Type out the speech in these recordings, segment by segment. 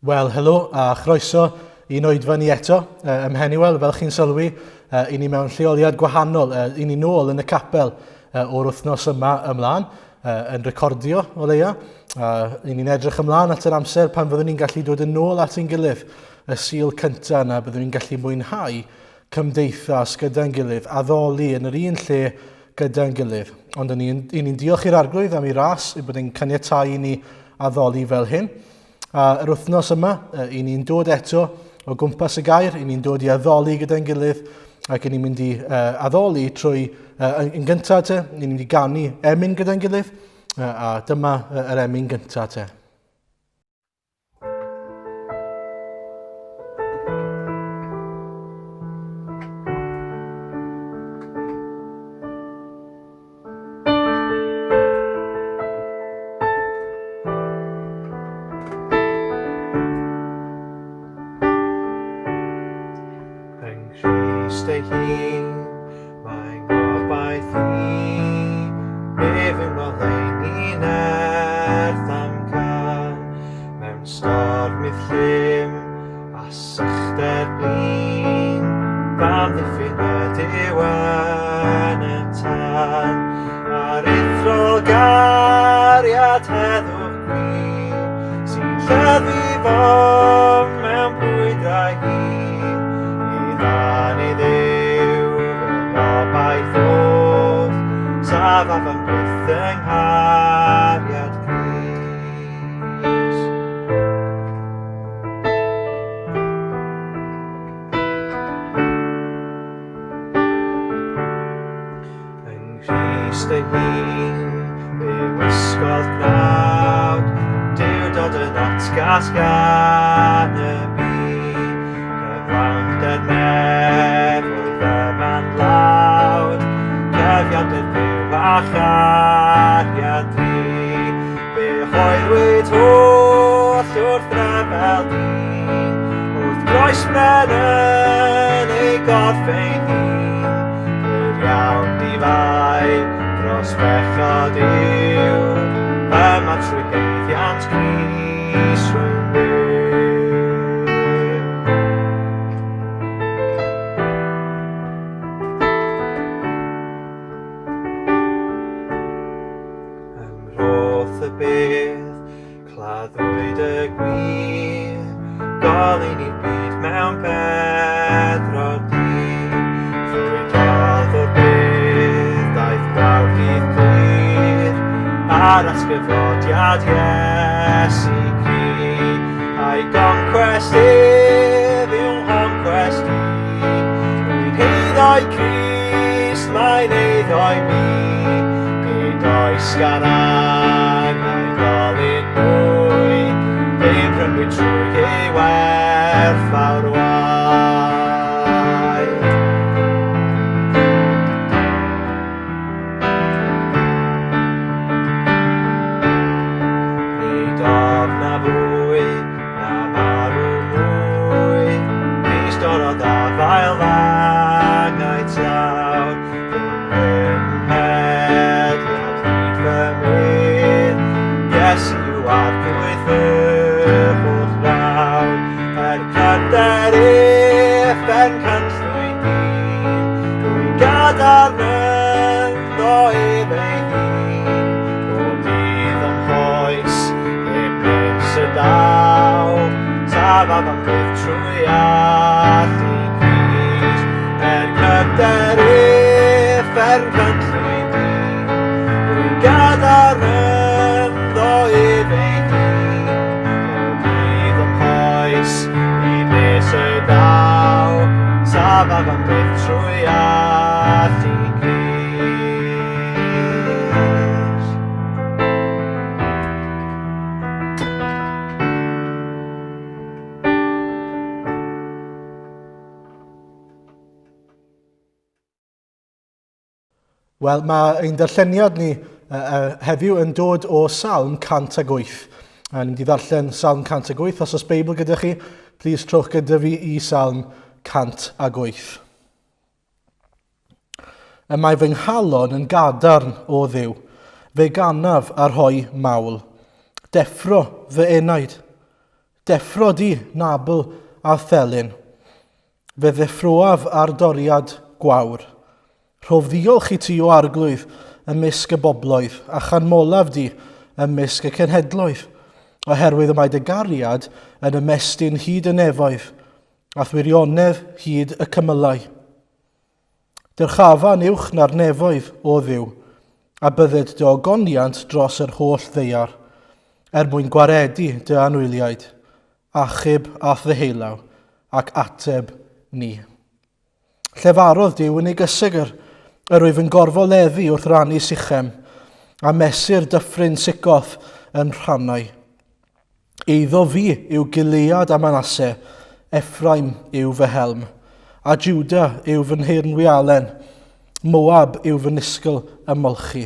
Wel, helo a chroeso i'n oedfa ni eto uh, ym Mheniwel. Fel chi'n sylwi, uh, i ni mewn lleoliad gwahanol. Uh, I ni nôl yn y capel uh, o'r wythnos yma ymlaen, uh, yn recordio o leia. Uh, I ni'n edrych ymlaen at yr amser pan fyddwn ni'n gallu dod yn ôl at ein gilydd y Sul cyntaf yna, byddwn ni'n gallu mwynhau cymdeithas gyda'n gilydd, addoli yn yr un lle gyda'n gilydd. Ond i ni'n diolch i'r Arglwydd am ei ras, ei bod e'n caniatáu i ni addoli fel hyn. A yr wythnos yma, i ni'n dod eto o gwmpas y gair, i ni'n dod i addoli gyda'n gilydd, ac i ni'n mynd i uh, addoli trwy, uh, yn gyntaf te, ni'n mynd i ganu emyn gyda'n gilydd, uh, a dyma yr emyn gyntaf te. Yng Nghrist ei hun, mae ngobaith i, ef yw ngoleuni nerth am can, mewn stormydd llym a sychder blin, fam ddiffyn ydyw yn y tân, aruthrol gariad heddwch gwir, sy'n lleddfu fo mewn brwydrau hir, i ddan i Dduw fy ngobaith oll, safaf am byth yng nghariad Crist. Yng Nghrist ei hun, fe wisgodd gnawd, Duwdod yn atgas gan y byd. Cyflawnder nef oedd yma'n lawd, cyfiawnder Dduw a chariad dri. Fe hoelwyd holl wrth ryfel dyn, wrth groes bren yn ei gorff ei hun. Yr iawn di-fai dros bechod yw, yma trwy haeddiant Crist rwy'n byw. Ym mhroth y bedd, claddwyd y gwir, goleuni'r byd mewn beddrod du. Ffrwydrodd o'r bedd, daeth gwawr dydd clir, ar atgyfodiad Iesu Gri, a'i goncwest ef yw nghoncwest i. Rwy'n heiddo i Crist, mae'n eiddo i mi. Nid oes gan angau golud mwy, fe'm prynwyd trwy ei werthfawr waed. Nid ofn na fwy, na marw mwy, Crist dorrodd afael fangau tlawd, fy mhedliad hyd fy medd, Iesu yw arglwydd fy holl rawd, er cryfder uffern canllwyn dyn, rwy'n gadarn ynddo ef ei hun, bob dydd o'm hoes, heb nes y daw, safaf am byth trwy allu Crist, er cryfder uffern canllwyn dyn, rwy'n gadarn ynddo ef ei hun, bob dydd o'm hoes, hyd nes y daw, safaf am byth trwy allu Crist. Wel, mae ein darlleniad ni uh, uh, heddiw yn dod o Salm 108. A ni'n mynd i ddarllen Salm 108. Os oes Beibl gyda chi, please trowch gyda fi i Salm 108. Y mae fy nghalon yn gadarn, o Dduw, fe ganaf a rhoi mawl. Deffro fy enaid. Deffro di, nabl a thelyn. Fe ddeffroaf ar doriad gwawr. Rhof ddiolch i ti, o Arglwydd, ymysg y bobloedd, a chanmolaf di ymysg y cenhedloedd, oherwydd y mae dy gariad yn ymestyn hyd y nefoedd, a'th wirionedd hyd y cymylau. Dyrchafa'n uwch na'r nefoedd, o Dduw, a bydded dy ogoniant dros yr holl ddaear, er mwyn gwaredu dy anwyliaid, achub a'th ddeheulaw, ac ateb ni. Llefarodd Duw yn ei gysegr, yr wyf yn gorfoleddu wrth rannu Sichem, a mesur dyffryn Succoth yn rhannau. Eiddo fi yw Gilead a Manasse, Ephraim yw fy helm, a Juda yw fy nheyrnwialen, Moab yw fy nisgl ymolchi,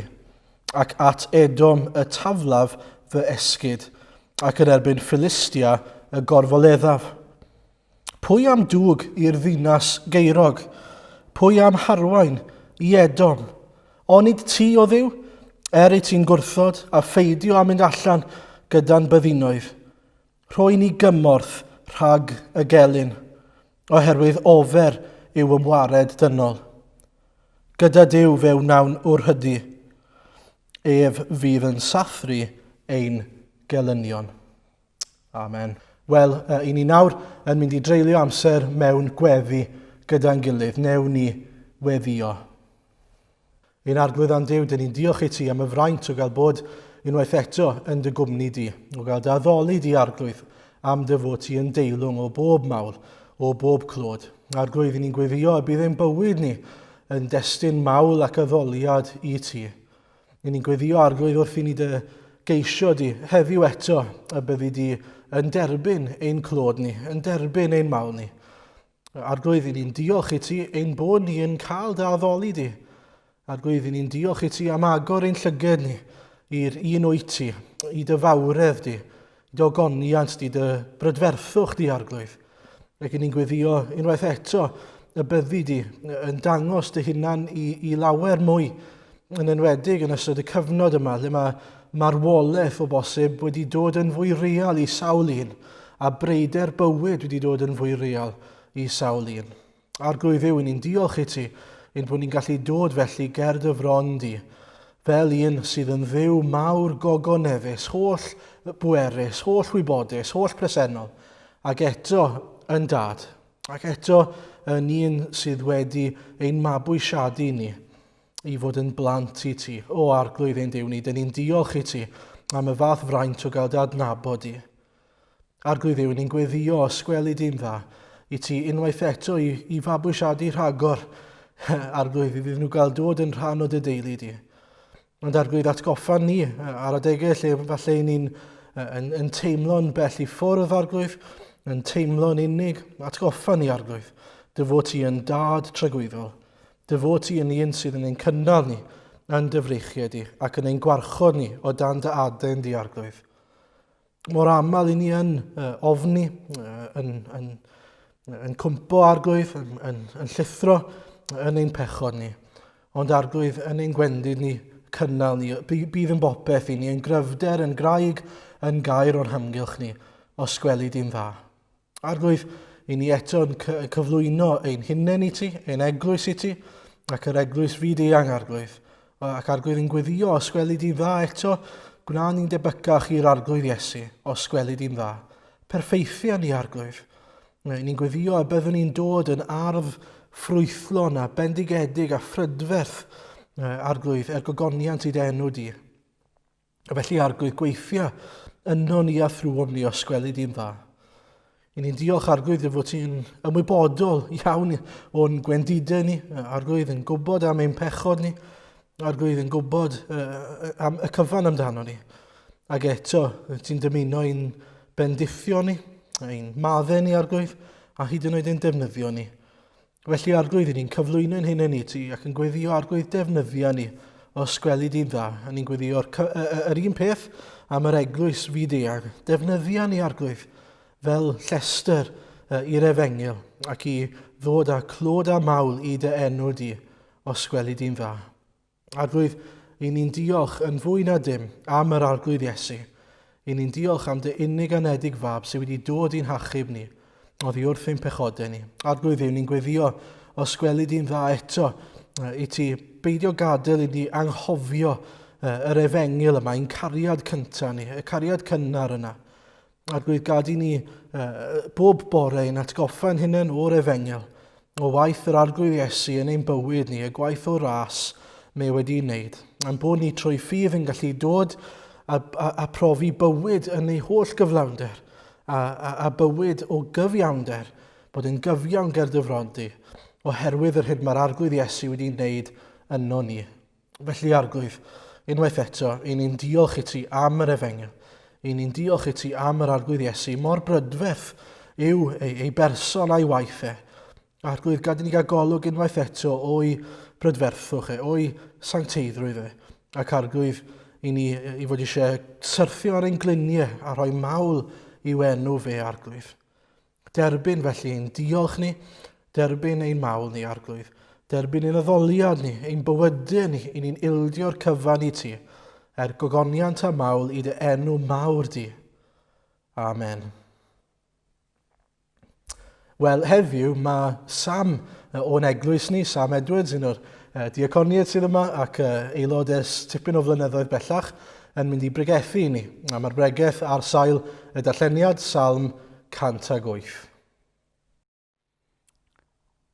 ac at Edom y taflaf fy esgid, ac yn erbyn Philistia y gorfoleddaf. Pwy am dwg i'r ddinas geirog? Pwy am harwain i Edom? Onid ti, o Dduw, er i ti'n gwrthod a pheidio â mynd allan gyda'n byddinoedd? Rhoi ni gymorth rhag y gelyn, oherwydd ofer yw ymwared dynol. Gyda Duw fe wnawn wrhydu, ef fydd yn sathru ein gelynion. Amen. Wel, i ni nawr yn mynd i dreulio amser mewn gweddi gyda'n gilydd. Newn ni weddio. Ein Arglwydd a'n Duw, dyn ni'n diolch i ti am y fraint o gael bod unwaith eto yn dy gwmni di, o gael dy addoli di, Arglwydd, am dy fod ti yn deilwng o bob mawl, o bob clod. Arglwydd, i ni'n gweddio y bydd ein bywyd ni yn destun mawl ac addoliad i ti. Ni'n ni'n gweddio Arglwydd wrth i ni dy geisio di heddiw eto y byddi di yn derbyn ein clod ni, yn derbyn ein mawl ni. Arglwydd, i ni'n diolch i ti ein bod ni yn cael dy addoli di. Arglwydd, i ni'n diolch i ti am agor ein llyged ni i'r un wyt ti, i dy fawredd di, i dy ogoniant di, dy brydferthwch di, Arglwydd. Ac i ni'n gweddio unwaith eto y byddi di yn dangos dy hunan i, i lawer mwy, yn enwedig yn ystod y cyfnod yma, lle mae marwolaeth o bosib wedi dod yn fwy real i sawl un, a breuder bywyd wedi dod yn fwy real i sawl un. Arglwydd Dduw, ni'n diolch i ti, ein bod ni'n gallu dod felly ger dy fron di, fel un sydd yn Dduw mawr gogoneddus, holl bwerus, holl wybodus, holl presennol, ac eto yn dad, ac eto yn un sydd wedi ein mabwysiadu ni i fod yn blant i ti. O Arglwydd ein Duw ni, dyn ni'n diolch i ti am y fath fraint o gael dy adnabod di. Arglwydd Dduw, ni'n gweddio os gweli di'n dda i ti unwaith eto i, i fabwysiadu rhagor, Arglwydd, iddyn nhw gael dod yn rhan o dy deulu di. Ond Arglwydd, atgoffa ni ar adegau lle falle ni'n yn, yn teimlo'n bell i ffwrdd, Arglwydd, yn teimlo'n unig, atgoffa ni, Arglwydd, dy fod ti yn dad tragwyddol, dy fod ti yn un sydd yn ein cynnal ni yn dy freichiau di ac yn ein gwarchod ni o dan dy aden di, Arglwydd. Mor aml i ni yn uh, ofni, uh, yn, yn, yn cwmpo arglwydd, yn, yn, yn llithro yn ein pechod ni. Ond arglwydd yn ein gwendid ni, cynnal ni, bydd yn bopeth i ni, yn gryfder, yn graig, yn gair o'n hamgylch ni, os gweli di'n dda. Arglwydd, i ni eto yn cyflwyno ein hunain i ti, ein eglwys i ti, ac yr eglwys fyd eang, Arglwydd. Ac Arglwydd yn gweddio, os gweli di'n dda eto, gwna ni'n debycach i'r Arglwydd Iesu, os gweli di'n dda. Perffeithia ni, Arglwydd. Ni'n gweddio y byddwn ni'n dod yn ardd ffrwythlon a bendigedig a phrydferth, Arglwydd, er gogoniant i dy enw di. A felly, Arglwydd, gweithia yno ni a thrwom ni os gweli di'n dda. I ni'n diolch, Arglwydd, dy fod ti'n ymwybodol iawn o'n gwendidau ni, Arglwydd, yn gwybod am ein pechod ni, Arglwydd, yn gwybod am y cyfan amdano ni. Ac eto, ti'n dymuno i'n bendithio ni, ein maddau ni, Arglwydd, a hyd yn oed ein defnyddio ni. Felly, Arglwydd, i ni'n cyflwyno ein hunain i ti ac yn gweddio Arglwydd defnyddia ni os gweli di'n dda. A ni'n gweddio'r yr un peth am yr eglwys fyd eang. Defnyddia ni, Arglwydd, fel llestr i'r efengyl ac i ddod â clod a mawl i dy enw di os gweli di'n dda. Arglwydd, i ni'n diolch yn fwy na dim am yr Arglwydd Iesu. I ni'n diolch am dy unig anedig fab sydd wedi dod i'n hachub ni oddi wrth ein pechodau ni. Arglwydd Dduw, ni'n gweddio os gweli di'n dda eto i ti beidio gadael i ni anghofio yr efengyl yma, ein cariad cyntaf ni, y cariad cynnar yna. Arglwydd, gad i ni bob bore ein atgoffa'n hunain o'r efengyl, o waith yr Arglwydd Iesu yn ein bywyd ni, y gwaith o ras mae wedi'i wneud, a'n bod ni trwy ffydd yn gallu dod a, a, a profi bywyd yn ei holl gyflawnder, a, a, a bywyd o gyfiawnder, bod yn gyfiawn ger dy fron di, oherwydd yr hyn mae'r Arglwydd Iesu wedi'i wneud yno ni. Felly, Arglwydd, unwaith eto, i ni'n diolch i ti am yr efengyl. I ni'n diolch i ti am yr Arglwydd Iesu, mor brydferth yw ei, ei berson a'i waith e. Arglwydd, gad i ni gael golwg unwaith eto o'i brydferthwch e, o'i sancteiddrwydd e. Ac Arglwydd, i ni i fod eisiau syrthio ar ein gliniau a rhoi mawl i'w enw fe, Arglwydd. Derbyn felly ein diolch ni, derbyn ein mawl ni, Arglwydd. Derbyn ein addoliad ni, ein bywydau ni, i ni'n ildio'r cyfan i ti, er gogoniant a mawl i dy enw mawr di. Amen. Wel, heddiw mae Sam o'n eglwys ni, Sam Edwards, un o'r diaconiaid sydd yma ac aelod ers tipyn o flynyddoedd bellach, yn mynd i bregethu i ni. A mae'r bregeth ar sail y darlleniad, Salm 108.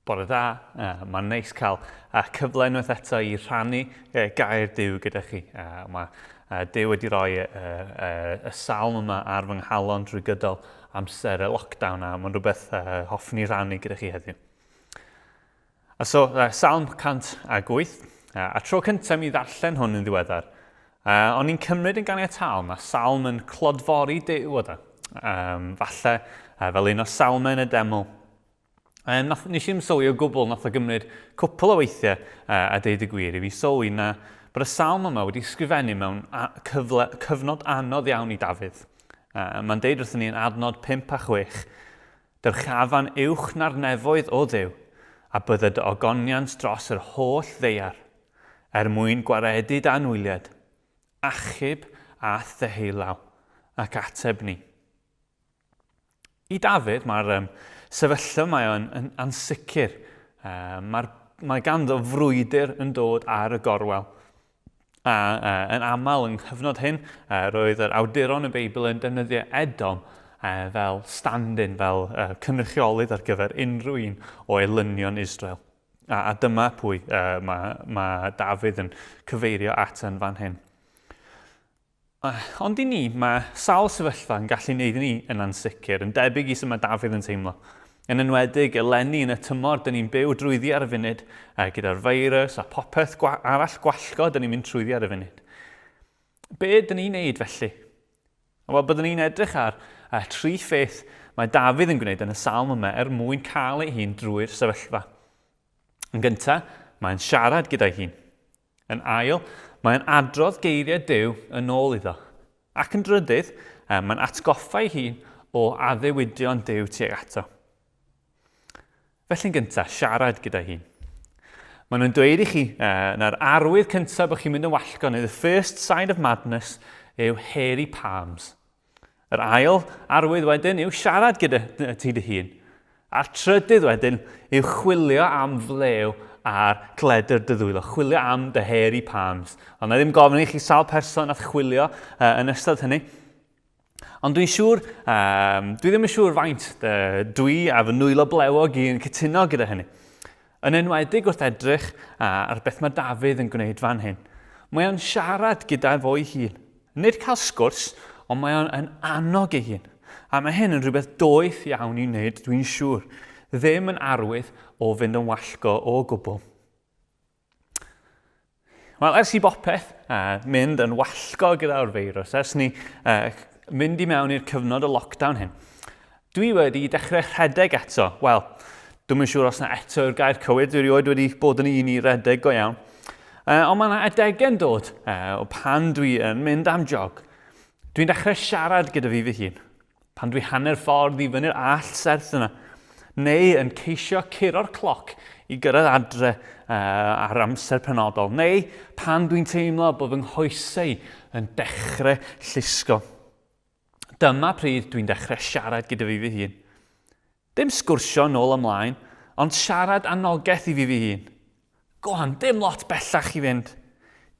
Bore dda, uh, mae'n neis cael uh, cyfle unwaith eto i rhannu uh, gair Duw gyda chi. Uh, mae uh, Duw wedi rhoi uh, uh, y salm yma ar fy nghalon drwy gydol amser y lockdown a mae'n rhywbeth uh, hoffwn i rannu gyda chi heddiw. A so, uh, Salm 108, uh, a tro cyntaf mi ddarllen hwn yn ddiweddar, uh, o'n i'n cymryd yn ganiataol mae Salm yn clodfori Duw oedd e. Um, falle uh, fel un o salmau yn y deml. Um, nath, nes i'm sylwi o gwbl, nath o gymryd cwpl o weithiau uh, a deud y gwir i fi sylwi na bod y salm yma wedi sgrifennu mewn a, cyfle, cyfnod anodd iawn i Dafydd. Uh, Mae'n deud wrthyn ni yn adnod 5 a 6, Dyrchafan uwch na'r nefoedd, O Dduw, a bydde dy ogoniant dros yr holl ddaear, er mwyn gwaredu dy anwyliaid, achub a'th ddeheulaw, ac ateb ni. I Dafydd, mae'r um, sefyllfa mae o'n yn ansicr. Uh, mae'r, mae ganddo frwydr yn dod ar y gorwel. A uh, yn aml yng nghyfnod hyn, uh, roedd yr awduron y Beibl yn defnyddio Edom uh, fel stand-in, fel uh, cynrychiolydd ar gyfer unrhyw un o elynion Israel. A, a dyma pwy uh, mae, mae Dafydd yn cyfeirio at yn fan hyn. Ond i ni, mae sawl sefyllfa yn gallu wneud ni yn ansicr, yn debyg i sut mae Dafydd yn teimlo. Yn enwedig eleni yn y tymor dyn ni'n byw drwyddi ar y funud, gyda'r feirws a popeth gwa arall gwallgo dyn ni'n mynd trwyddi ar y funud. Be dyn ni'n neud felly? Wel, byddwn ni'n edrych ar uh, tri pheth mae Dafydd yn gwneud yn y salm yma er mwyn cael ei hun drwy'r sefyllfa. Yn gyntaf, mae'n siarad gyda'i hun. Yn ail, mae'n adrodd geiriau Duw yn ôl iddo. Ac yn drydydd, mae'n atgoffa ei hun o addewidion Duw tuag ato. Felly'n gyntaf, siarad gyda hun. Maen nhw'n dweud i chi uh, na'r arwydd cyntaf bod chi'n mynd yn wallgo, neu the first sign of madness, yw hairy palms. Yr ail arwydd wedyn yw siarad gyda ti dy hun. A'r trydydd wedyn yw chwilio am flew ar gledr dy ddwylo, chwilio am dy hairy palms. Ond na ddim gofyn i chi sawl person nath chwilio uh, yn ystod hynny. Ond dwi'n siŵr, um, dwi ddim yn siŵr faint uh, dwi a fy nwylo blewog i yn cytuno gyda hynny. Yn enwedig wrth edrych ar beth mae Dafydd yn gwneud fan hyn. Mae o'n siarad gyda fo'i hun. Nid cael sgwrs, ond mae o'n yn annog ei hun. A mae hyn yn rhywbeth doeth iawn i wneud, dwi'n siŵr. Ddim yn arwydd o fynd yn wallgo o gwbl. Wel, ers i bopeth uh, mynd yn wallgo gyda'r feirws, ers ni uh, mynd i mewn i'r cyfnod y lockdown hyn, dwi wedi dechrau rhedeg eto. Wel, dwi'n yn siŵr os na eto yw'r gair cywir, dwi erioed wedi bod yn un i redeg go iawn. Uh, ond mae yna adegau'n dod uh, o pan dwi yn mynd am jog. Dwi'n dechrau siarad gyda fi fy hun. Pan dwi hanner ffordd i fyny'r allt serth yna, neu yn ceisio curo'r cloc i gyrraedd adre uh, ar amser penodol, neu pan dwi'n teimlo bod fy nghoesau yn dechrau llusgo. Dyma pryd dwi'n dechrau siarad gyda fi fy hun. Dim sgwrsio nôl ymlaen, ond siarad anogaeth i fi fy hun. Go on, dim lot bellach i fynd.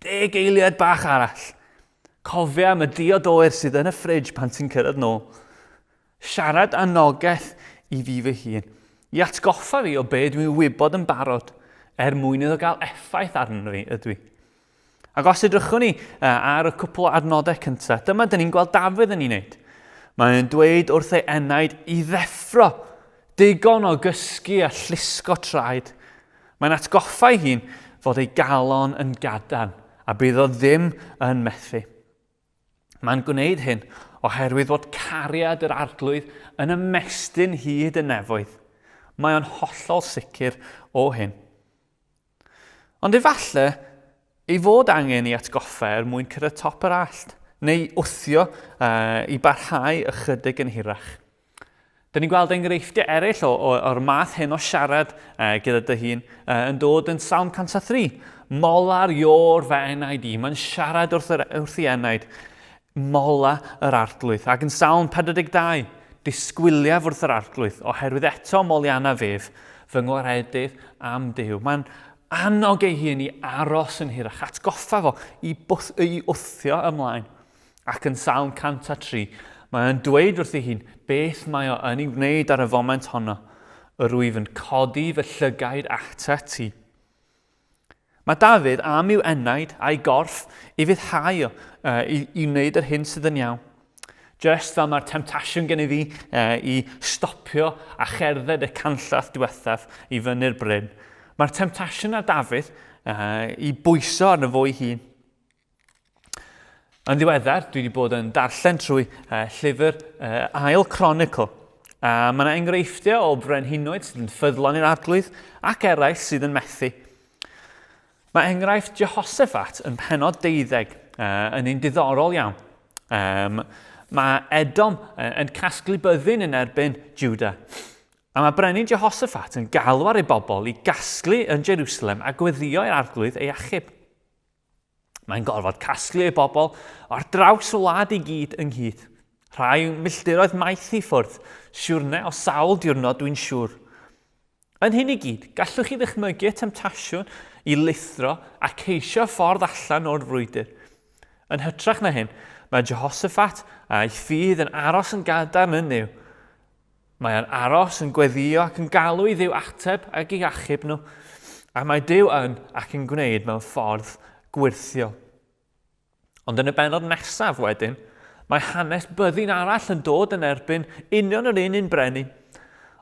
Deg eiliad bach arall. Cofia am y diod oer sydd yn y ffridge pan ti'n cyrraedd nôl. Siarad anogaeth i fi fy hun. I atgoffa fi o be dwi'n wybod yn barod, er mwyn iddo gael effaith arno fi ydw i. Ac os edrychwn ni ar y cwpl o adnodau cyntaf, dyma dyn ni'n gweld Dafydd yn ei wneud. Mae'n dweud wrth ei enaid i ddeffro, digon o gysgu a llusgo traed. Mae'n atgoffa ei hun fod ei galon yn gadarn a bydd o ddim yn methu. Mae'n gwneud hyn oherwydd fod cariad yr Arglwydd yn ymestyn hyd y nefoedd. Mae o'n hollol sicr o hyn. Ond efallai ei fod angen i atgoffa er mwyn cyrraedd top yr allt, neu wthio uh, i barhau ychydig yn hirach. Dyn ni'n gweld enghreifftiau eraill o, o, o'r math hyn o siarad uh, gyda dy hun uh, yn dod yn Salm 103. Mola'r ior fy enaid i. Mae'n siarad wrth, yr, wrth ei enaid. Mola yr arglwydd. Ac yn Salm 42, disgwyliaf wrth yr arglwydd, oherwydd eto molianna fef, fy ngwaredydd am Duw. Mae'n annog ei hun i aros yn hirach, atgoffa fo i, bwth, i wthio ymlaen. Ac yn Salm 103, mae o'n dweud wrth ei hun beth mae o yn ei wneud ar y foment honno. Yr wyf yn codi fy llygaid atat ti. Mae Dafydd am i'w enaid a'i gorff i fuddhau o, uh, i, i wneud yr hyn sydd yn iawn. Just fel mae'r temtasiwn gen i fi uh, i stopio a cherdded y canllath diwethaf i fyny'r bryn, mae'r temtasiwn ar Dafydd uh, i bwyso arno fo'i hun. Yn ddiweddar, dwi wedi bod yn darllen trwy uh, llyfr uh, Ail Chronicle. A mae yna enghreifftiau o brenhinoedd sydd yn ffyddlon i'r arglwydd ac eraill sydd yn methu. Mae enghraifft Jehoshaphat yn penod deuddeg uh, yn un diddorol iawn. Um, mae Edom yn casglu byddin yn erbyn Judah. A mae brenin Jehoshaphat yn galw ar ei bobl i gasglu yn Jerusalem a gweddio i'r arglwydd ei achub. Mae'n gorfod casglu ei bobl ar draws y wlad i gyd ynghyd. Rhai milltiroedd maith i ffwrdd, siwrne o sawl diwrnod dwi'n siŵr. Yn hyn i gyd, gallwch chi ddychmygu y temtasiwn i lithro a ceisio ffordd allan o'r frwydr. Yn hytrach na hyn, mae Jehoshaphat a'i ffydd yn aros yn gadarn yn Nuw. Mae o'n aros yn gweddïo ac yn galw i Dduw ateb ac i achub nhw. A mae Duw yn ac yn gwneud mewn ffordd gwyrthiol. Ond yn y bennod nesaf wedyn, mae hanes byddin arall yn dod yn erbyn union yr un un brenin.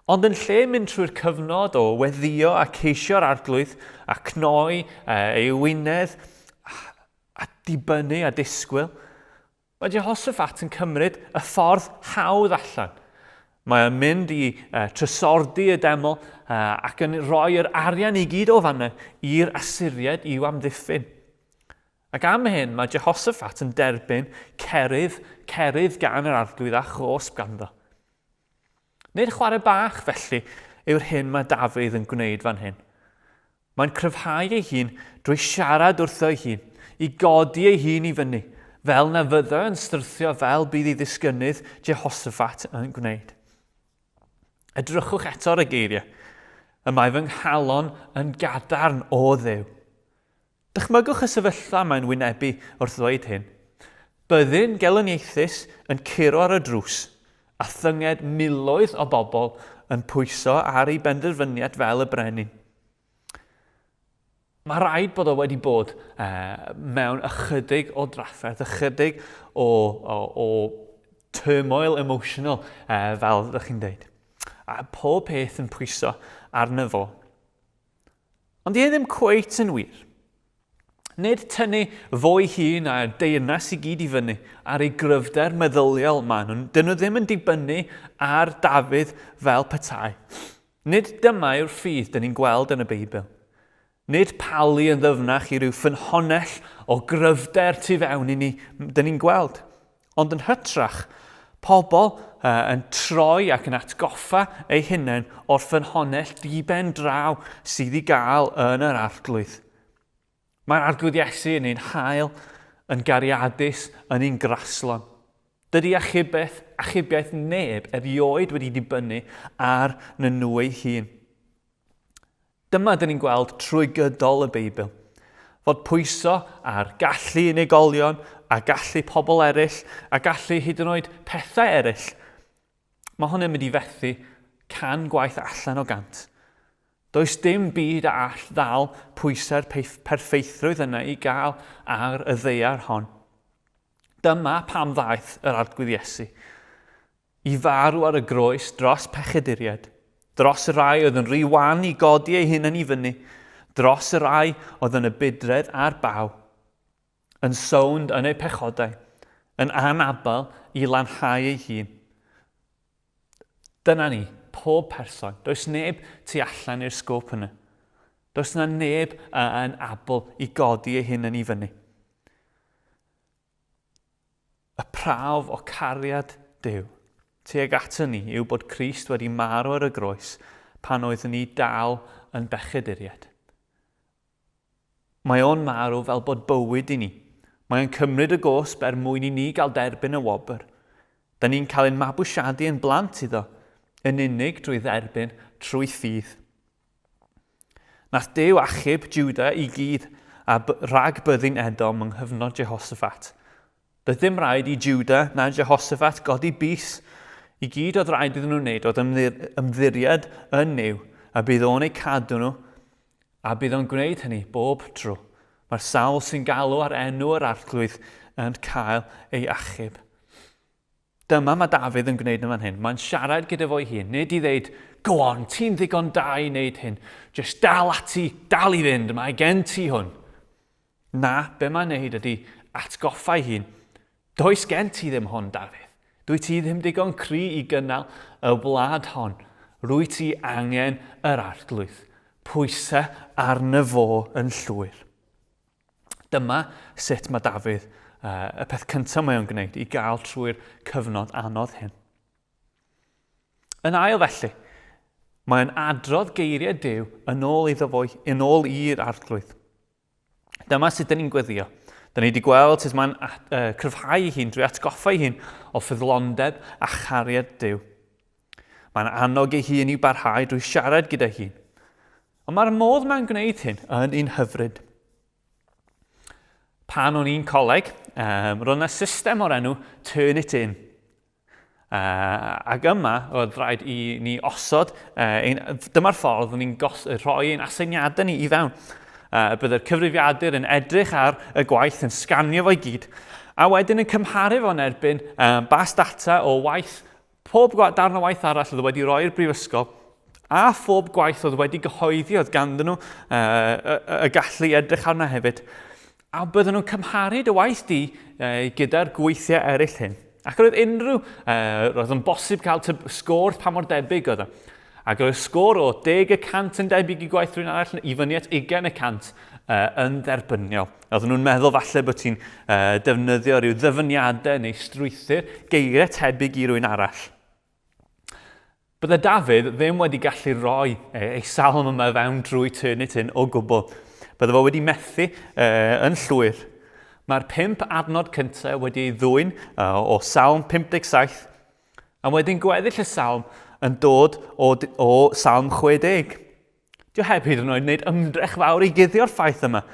Ond yn lle mynd trwy'r cyfnod o weddïo a ceisio'r arglwydd a cnoi ei wynedd a dibynnu a disgwyl, Mae Jehoshaphat yn cymryd y ffordd hawdd allan. Mae o'n mynd i uh, trysordy y deml uh, ac yn rhoi yr arian i gyd o fanna i'r Asyriaid i'w amddiffyn. Ac am hyn mae Jehoshaphat yn derbyn cerydd, cerydd gan yr arglwydd a chosb ganddo. Nid chwarae bach felly yw'r hyn mae Dafydd yn gwneud fan hyn. Mae'n cryfhau ei hun drwy siarad wrtho ei hun, i godi ei hun i fyny, fel na fyddo yn syrthio fel bydd ei ddisgynnydd Jehoshaphat yn gwneud. Edrychwch eto ar y geiriau. Y mae fy nghalon yn gadarn o Dduw. Dychmygwch y sefyllfa mae'n wynebu wrth ddweud hyn. Byddin gelyniaethus yn curo ar y drws, a thynged miloedd o bobl yn pwyso ar ei benderfyniad fel y brenin. Mae rhaid bod o wedi bod uh, mewn ychydig o drafferth, ychydig o, o, o turmoil emotional, uh, fel ydych chi'n dweud. A pob peth yn pwyso arno fo. Ond di e ddim cweit yn wir. Nid tynnu fo'i hun a'r deyrnas i gyd i fyny ar ei gryfder meddyliol maen nhw. Dyn nhw ddim yn dibynnu ar Dafydd fel petai. Nid dyma yw'r ffydd dyn ni'n gweld yn y Beibl. Nid palu yn ddyfnach i ryw ffynhonnell o gryfder tu fewn i ni dyn ni'n gweld. Ond yn hytrach, pobl yn troi ac yn atgoffa eu hunain o'r ffynhonnell di-ben draw sydd i gael yn yr Arglwydd. Mae'r Arglwydd Iesu yn ein hael, yn gariadus, yn ein graslon. Dydy achubaeth, achubiaeth neb erioed wedi dibynnu ar nhw ei hun. Dyma dyn ni'n gweld trwy gydol y Beibl. Fod pwyso ar gallu unigolion a gallu pobl eraill a gallu hyd yn oed pethau eraill, mae hwn yn mynd i fethu can gwaith allan o gant. Does dim byd a all ddal pwysau'r perffeithrwydd yna i gael ar y ddaear hon. Dyma pam ddaeth yr Arglwydd Iesu i farw ar y groes dros pechaduriaid, dros y rhai oedd yn rhy wan i godi eu hunain i fyny, dros y rhai oedd yn y budredd a'r baw, yn sownd yn eu pechodau, yn anabl i lanhau ei hun. Dyna ni, pob person. Does neb tu allan i'r sgôp yna. Does yna neb yn abl i godi ei hunain i fyny. Y prawf o cariad Duw tuag ato ni yw bod Crist wedi marw ar y groes pan oeddwn ni dal yn bechaduriaid. Mae o'n marw fel bod bywyd i ni. Mae o'n cymryd y gosb er mwyn i ni gael derbyn y wobr. Da ni'n cael ein mabwysiadu yn blant iddo, yn unig drwy dderbyn trwy ffydd. Nath Duw achub Juda i gyd a rhag byddin Edom yng nghyfnod Jehoshaphat. Doedd dim rhaid i Juda na Jehoshaphat godi bys. I gyd oedd rhaid iddyn nhw wneud oedd ymddiried yn Nuw a bydd o'n eu cadw nhw a bydd o'n gwneud hynny bob tro. Mae'r sawl sy'n galw ar enw yr Arglwydd yn cael ei achub. Dyma mae Dafydd yn gwneud yn fan hyn. Mae'n siarad gyda fo'i hun, nid i ddeud, go on, ti'n ddigon da i wneud hyn. Just dal ati, dal i fynd, mae gen ti hwn. Na, be mae'n neud ydy atgoffa'i hun. Does gen ti ddim hwn, Dafydd. Dwi ti ddim digon cry i gynnal y wlad hon. Rwy ti angen yr arglwydd. Pwysau arno fo yn llwyr. Dyma sut mae Dafydd, uh, y peth cyntaf mae o'n gwneud i gael trwy'r cyfnod anodd hyn. Yn ail felly, mae'n adrodd geiriau Duw yn ôl iddo fo, yn ôl i'r arglwydd. Dyma sut dyn ni'n gweddio. Dyn ni wedi gweld sut mae'n uh, cryfhau ei hun drwy atgoffa ei hun o ffyddlondeb a chariad Duw. Mae'n annog ei hun i barhau drwy siarad gyda hun. Ond mae'r modd mae'n gwneud hyn yn un hyfryd. Pan o'n i'n coleg, um, roedd yna system o'r enw Turn It In. Uh, ac yma, oedd rhaid i ni osod, uh, ein, dyma'r ffordd o'n i'n rhoi ein aseiniadau ni i fewn. Uh, byddai'r cyfrifiadur yn edrych ar y gwaith, yn sganio fo i gyd, a wedyn yn cymharu fo'n erbyn uh, bas data o waith Pob darn o waith arall oedd wedi rhoi i'r brifysgol, a phob gwaith oedd wedi gyhoeddi oedd ganddyn nhw uh, y, y gallu edrych arno hefyd. A bydden nhw'n cymharu dy waith di uh, gyda'r gweithiau eraill hyn. Ac roedd unrhyw, uh, roedd yn bosib cael sgôr pa mor debyg oedd o. Ac roedd sgôr o 10 y cant yn debyg i gwaith rhywun arall i fyny at 20 y cant uh, yn dderbyniol. Oedden nhw'n meddwl falle bod ti'n uh, defnyddio rhyw ddyfyniadau neu strwythur geiriau tebyg i rywun arall. Bydde Dafydd ddim wedi gallu rhoi ei salm yma fewn drwy Turnitin o gwbl. Bydde fo wedi methu uh, yn llwyr. Mae'r pump adnod cyntaf wedi ei ddwyn uh, o Salm 57, a wedyn gweddill y salm yn dod o, o Salm 60. Dio heb hyd yn oed wneud ymdrech fawr i guddio'r ffaith yma.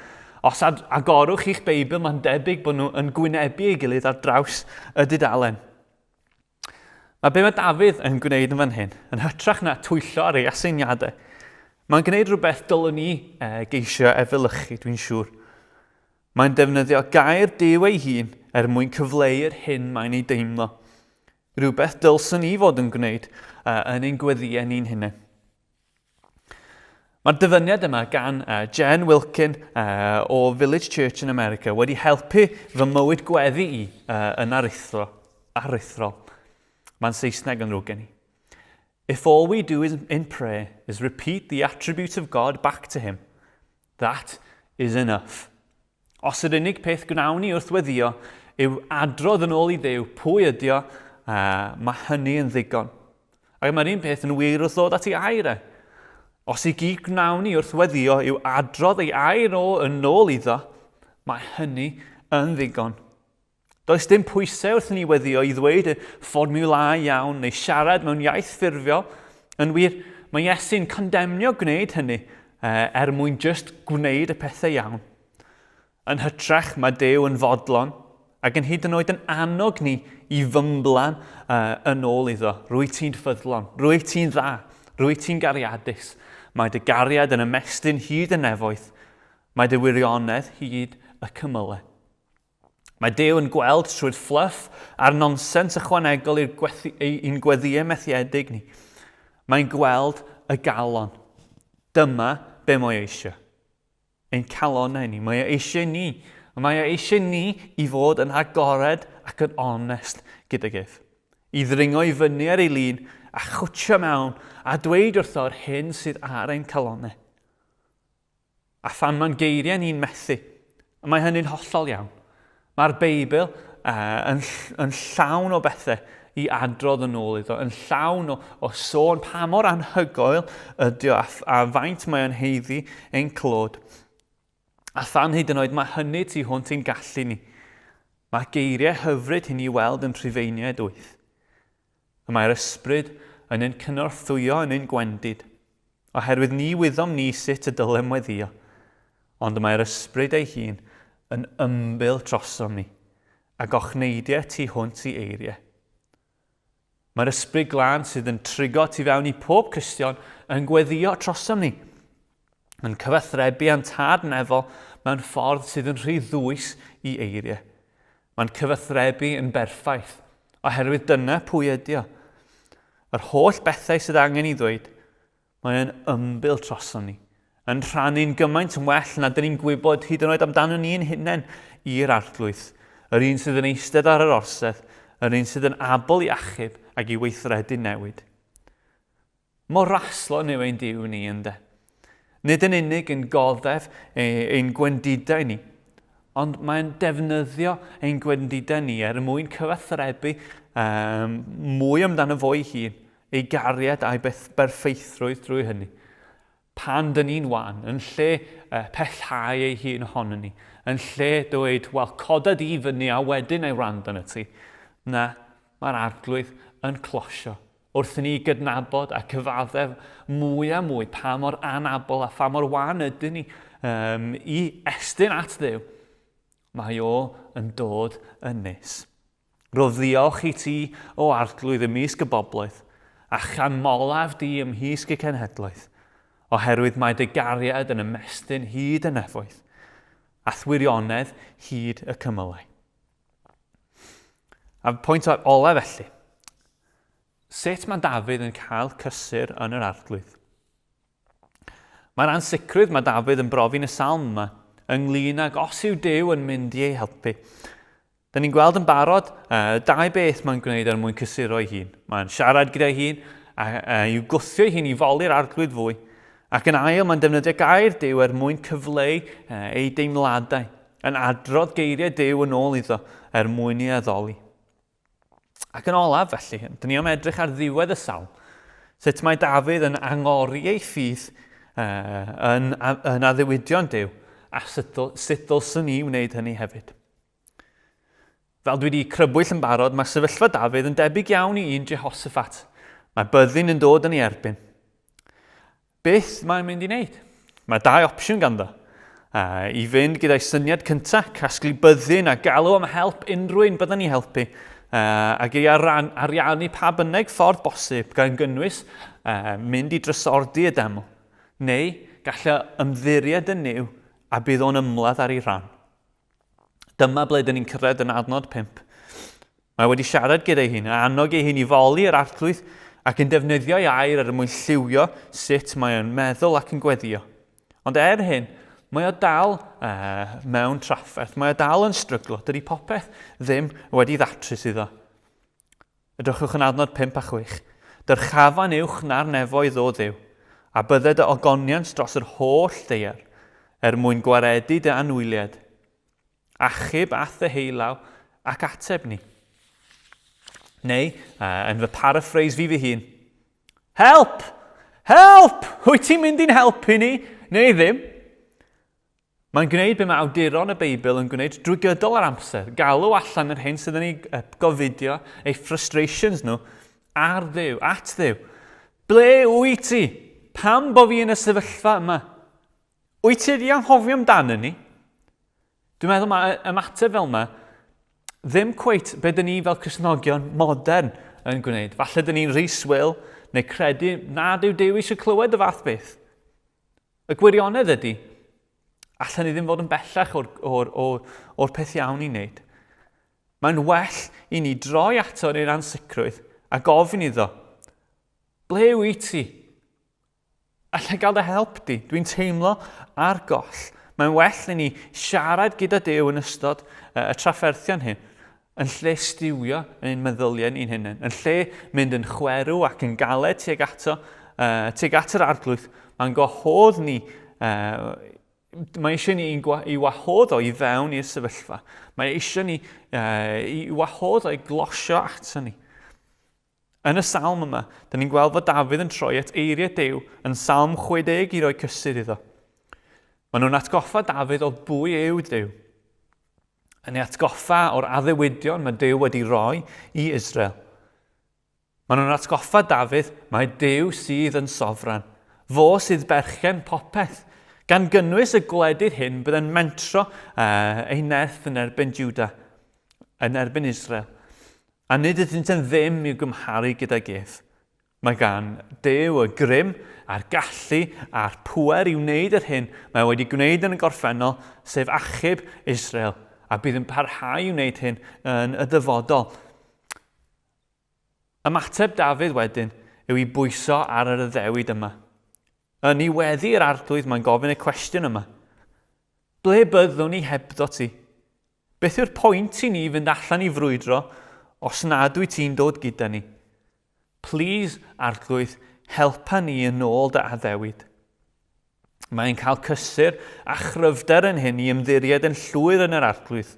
Os ad agorwch chi'ch Beibl, mae'n debyg bod nhw yn gwynebu ei gilydd ar draws y dudalen. Mae be mae Dafydd yn gwneud yn fan hyn, yn hytrach na twyllo ar ei aseiniadau, mae'n gwneud rhywbeth dylwn ni e, geisio efelychu, dwi'n siŵr. Mae'n defnyddio gair Duw ei hun er mwyn cyfleu'r hyn mae'n ei deimlo. Rhywbeth dylswn ni fod yn gwneud uh, yn ein gweddïau ni'n hunain. Mae'r dyfyniad yma gan uh, Jen Wilkin uh, o Village Church in America wedi helpu fy mywyd gweddi i uh, yn aruthrol. aruthrol. Mae'n Saesneg yn ddrwg gen i. If all we do is in prayer is repeat the attributes of God back to him, that is enough. Os yr unig peth gwnawn ni wrth weddio yw adrodd yn ôl i Dduw pwy ydi o, uh, mae hynny yn ddigon. Ac mae'r un peth yn wir wrth ddod at ei air e. Os i gyd gwnawn ni wrth weddio yw adrodd ei air o yn ôl iddo, mae hynny yn ddigon. Does dim pwysau wrth ni weddio i ddweud y fformiwlâu iawn neu siarad mewn iaith ffurfiol. Yn wir, mae Iesu'n condemnio gwneud hynny er mwyn jyst gwneud y pethau iawn. Yn hytrach, mae Duw yn fodlon ac yn hyd yn oed yn annog ni i fymblan yn ôl iddo. Rwy ti'n ffyddlon, rwy ti'n dda, rwy ti'n gariadus. Mae dy gariad yn ymestyn hyd y nefoedd. Mae dy wirionedd hyd y cymylau. Mae Duw yn gweld trwy'r fluff a'r nonsens ychwanegol i'r i'n gweddïau methiedig ni. Mae'n gweld y galon. Dyma be mae eisiau. Ein calonau ni. Mae e eisiau ni. Mae e eisiau ni i fod yn agored ac yn onest gydag ef. I ddringo i fyny ar ei lun a chwtio mewn a dweud wrtho'r hyn sydd ar ein calonau. A phan mae'n geiriau ni'n methu, a mae hynny'n hollol iawn. Mae'r Beibl uh, yn, yn llawn o bethau i adrodd yn ôl iddo, yn llawn o, o sôn pa mor anhygoel ydy o a, a faint mae o'n heiddi ein clod. A phan hyd yn oed mae hynny tu hwnt i'n gallu ni. Mae geiriau hyfryd hyn i weld yn Rhufeiniaid 8. Y mae'r Ysbryd yn ein cynorthwyo yn ein gwendid, oherwydd ni wyddom ni sut y dylem weddïo, ond y mae'r Ysbryd ei hun yn ymbil trosom ni, ac ochneidiau tu hwnt i eiriau. Mae'r Ysbryd Glân sydd yn trigo tu fewn i pob Cristion yn gweddïo trosom ni, yn cyfathrebu â'n Tad nefol mewn ffordd sydd yn rhy ddwys i eiriau. Mae'n cyfathrebu yn berffaith, oherwydd dyna pwy ydi o. Yr holl bethau sydd angen i ddweud, mae o'n ymbil troson ni, yn rhannu'n gymaint yn well na dyn ni'n gwybod hyd yn oed amdano ni'n hunain i'r Arglwydd, yr un sydd yn eistedd ar yr orsedd, yr un sydd yn abl i achub ac i weithredu newid. Mor raslon yw ein Duw ni, ynde? Nid yn unig yn goddef ein gwendidau ni, ond mae'n defnyddio ein gwendidau ni er mwyn cyfathrebu um, mwy amdano fo'i hun, ei gariad a'i beth berffeithrwydd drwy hynny. Pan dyn ni'n wan, yn lle uh, pellhau ei hun ohono ni, yn lle dweud, wel, coda di fyny a wedyn ei wrando na ti. Na, mae'r arglwydd yn closio Wrth i ni gydnabod a cyfaddef mwy a mwy pa mor anabl a pha mor wan ydyn ni um, i estyn at Dduw, mae o yn dod yn nes. Rho ddiolch i ti, o Arglwydd, ymysg y bobloedd, a chanmolaf di ymhysg y cenhedloedd, oherwydd mae dy gariad yn ymestyn hyd y nefoedd, a'th wirionedd hyd y cymylau. A pwynt ola felly, sut mae Dafydd yn cael cysur yn yr arglwydd? Mae'r ansicrwydd mae Dafydd yn brofi'n y salm yma ynglyn ag os yw Duw yn mynd i ei helpu. Da ni'n gweld yn barod uh, dau beth mae'n gwneud er mwyn cysuro ei hun. Mae'n siarad gyda'i hun a, uh, i'w gwthio ei hun i foli'r arglwydd fwy. Ac yn ail, mae'n defnyddio gair Duw er mwyn cyfleu uh, ei deimladau. Yn adrodd geiriau Duw yn ôl iddo er mwyn ei addoli. Ac yn olaf, felly, dyn ni am edrych ar ddiwedd y salm. Sut mae Dafydd yn angori ei ffydd uh, yn, yn addewidion Duw, a sut, sut ddylswn ni wneud hynny hefyd. Fel dwi wedi crybwyll yn barod, mae sefyllfa Dafydd yn debyg iawn i un Jehoshaphat. Mae byddin yn dod yn ei erbyn. Beth mae'n mynd i wneud? Mae dau opsiwn ganddo. Uh, I fynd gyda'i syniad cyntaf, casglu byddin a galw am help unrhyw un byddwn ni helpu, uh, ac ei aran, ariannu pa bynnag ffordd bosib, gan gynnwys uh, mynd i drysordi y deml. Neu gallai ymddiried yn Nuw a bydd o'n ymladd ar ei rhan. Dyma ble dyn ni'n cyrraedd yn adnod 5. Mae wedi siarad gyda'i hun, a annog ei hun i foli yr arglwydd ac yn defnyddio ei air er mwyn lliwio sut mae o'n meddwl ac yn gweddio. Ond er hyn, mae o dal uh, mewn trafferth, mae o dal yn stryglo, dydy popeth ddim wedi ddatrys iddo. Edrychwch yn adnod 5 a 6. Dyrchafan uwch na'r nefoedd o Dduw, a bydded dy ogoniant dros yr holl ddaear, er mwyn gwaredu dy anwyliad. Achub a'th ddeheulaw ac ateb ni. Neu, uh, yn fy paraphrase fi fy hun, Help! Help! Wyt ti'n mynd i'n helpu ni? Neu ddim? Mae'n gwneud be mae awduron y Beibl yn gwneud drwy gydol yr amser, galw allan yr hyn sydd yn ei gofidio, eu frustrations nhw, ar Dduw, at Dduw. Ble wyt ti? Pam bo fi yn y sefyllfa yma? Wyt ti wedi anghofio amdano ni? Dwi'n meddwl mae ymateb fel yma ddim cweit be dyn ni fel Cristnogion modern yn gwneud. Falle dyn ni'n rhy swil neu credu nad yw Duw eisiau clywed y fath beth. Y gwirionedd ydy, allan ni ddim fod yn bellach o'r, or, or, or peth iawn i wneud. Mae'n well i ni droi ato yn ein ansicrwydd a gofyn iddo, ble wyt ti? Alla i gael dy help di? Dwi'n teimlo ar goll. Mae'n well i ni siarad gyda Duw yn ystod y trafferthion hyn, yn lle stiwio yn ein meddyliau ni'n hunain, yn lle mynd yn chwerw ac yn galed tuag ato, uh, tuag at yr arglwydd, mae'n gwahodd ni, uh, mae eisiau ni i wahodd o i fewn i'r sefyllfa. Mae eisiau ni uh, i wahodd o i glosio ato ni. Yn y salm yma, dyn ni'n gweld fod Dafydd yn troi at eiriau Duw yn Salm 60 i roi cysur iddo. Maen nhw'n atgoffa Dafydd o bwy yw Duw. Yn ei atgoffa o'r addewidion mae Duw wedi rhoi i Israel. Maen nhw'n atgoffa Dafydd mae Duw sydd yn sofran. Fo sydd berchen popeth. Gan gynnwys y gwledydd hyn byddai'n mentro uh, ei nerth yn erbyn Juda, yn erbyn Israel. A nid ydynt yn ddim i'w gymharu gydag ef. Mae gan Duw y grym a'r gallu a'r pŵer i wneud yr hyn mae wedi gwneud yn y gorffennol, sef achub Israel, a bydd yn parhau i wneud hyn yn y dyfodol. Ymateb Dafydd wedyn yw i bwyso ar yr addewid yma. Yn ei weddi i'r Arglwydd mae'n gofyn y cwestiwn yma. Ble byddwn ni hebddo ti? Beth yw'r pwynt i ni fynd allan i frwydro os nad wyt ti'n dod gyda ni? Plîs, Arglwydd, helpa ni yn ôl dy addewid. Mae'n cael cysur a chryfder yn hyn i ymddiried yn llwyr yn yr Arglwydd,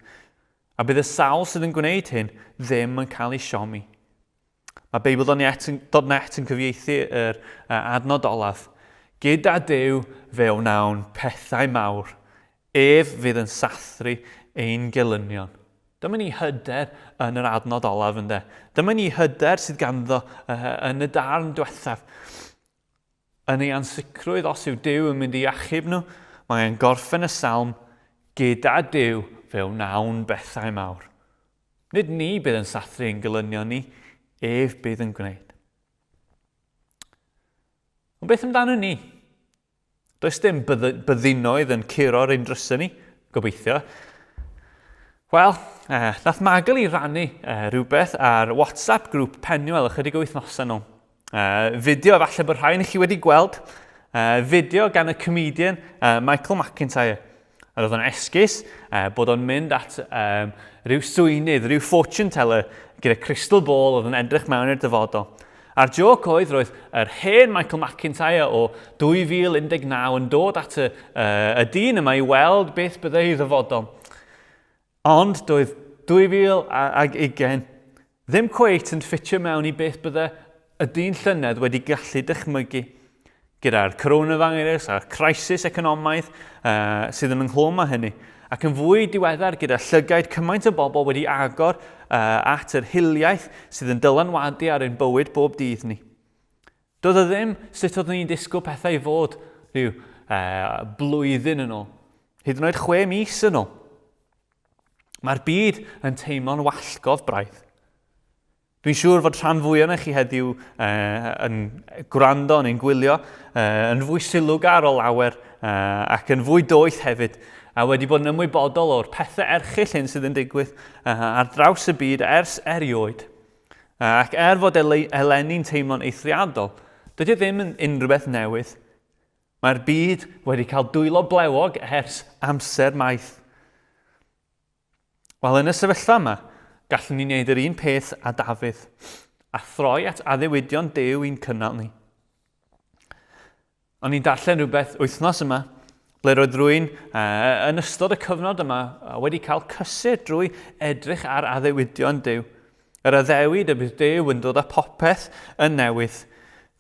a bydd y sawl sydd yn gwneud hyn ddim yn cael ei siomi. Mae Beibl.net yn, .net yn cyfieithu yr adnod olaf. Gyda Duw fe wnawn pethau mawr. Ef fydd yn sathru ein gelynion. Dyma ni hyder yn yr adnod olaf ynde. Dyma ni hyder sydd ganddo yn y darn diwethaf. Yn ei ansicrwydd os yw Duw yn mynd i achub nhw, mae e'n gorffen y salm, gyda Duw fe wnawn bethau mawr. Nid ni bydd yn sathru ein gelynion ni, ef bydd yn gwneud. Ond beth amdano ni? Does dim byddinoedd yn curo'r ein drysau ni, gobeithio. Wel, eh, nath Magel i rannu eh, rhywbeth ar WhatsApp grŵp Penuel ychydig o wythnosau nôl. Uh, fideo efallai bod rhai yn chi wedi gweld. Uh, fideo gan y comedian uh, Michael McIntyre. A roedd o'n esgus uh, bod o'n mynd at um, rhyw swynydd, rhyw fortune teller gyda crystal ball oedd yn edrych mewn i'r dyfodol. A'r joc oedd roedd yr hen Michael McIntyre o 2019 yn dod at y, uh, y dyn yma i weld beth byddai ei ddyfodol. Ond doedd 2020 ddim cweit yn ffitio mewn i beth bydde y dyn llynedd wedi gallu dychmygu. Gyda'r coronavirus a'r crisis economaidd uh, sydd yn ynghlwm â hynny, ac yn fwy diweddar gyda llygaid cymaint o bobl wedi agor uh, at yr hiliaeth sydd yn dylanwadu ar ein bywyd bob dydd ni. Doedd o ddim sut oeddwn i'n disgwyl pethau i fod rhyw uh, blwyddyn yn ôl. Hyd yn oed chwe mis yn ôl. Mae'r byd yn teimlo'n wallgof braidd. Dwi'n siŵr fod rhan fwy o'n chi heddiw uh, yn gwrando neu'n gwylio uh, yn fwy sylwgar o lawer uh, ac yn fwy doeth hefyd a wedi bod yn ymwybodol o'r pethau erchyll hyn sydd yn digwydd uh, ar draws y byd ers erioed. Ac er fod eleni'n teimlo'n eithriadol, dydy e ddim yn unrhyw beth newydd. Mae'r byd wedi cael dwylo blewog ers amser maith. Wel, yn y sefyllfa yma, gallwn ni wneud yr un peth â Dafydd, a throi at addewidion Duw i'n cynnal ni. O'n i'n darllen rhywbeth wythnos yma, ble roedd rwy'n uh, yn ystod y cyfnod yma wedi cael cysur drwy edrych ar addewidion Duw. Yr addewid y bydd Duw yn dod â popeth yn newydd.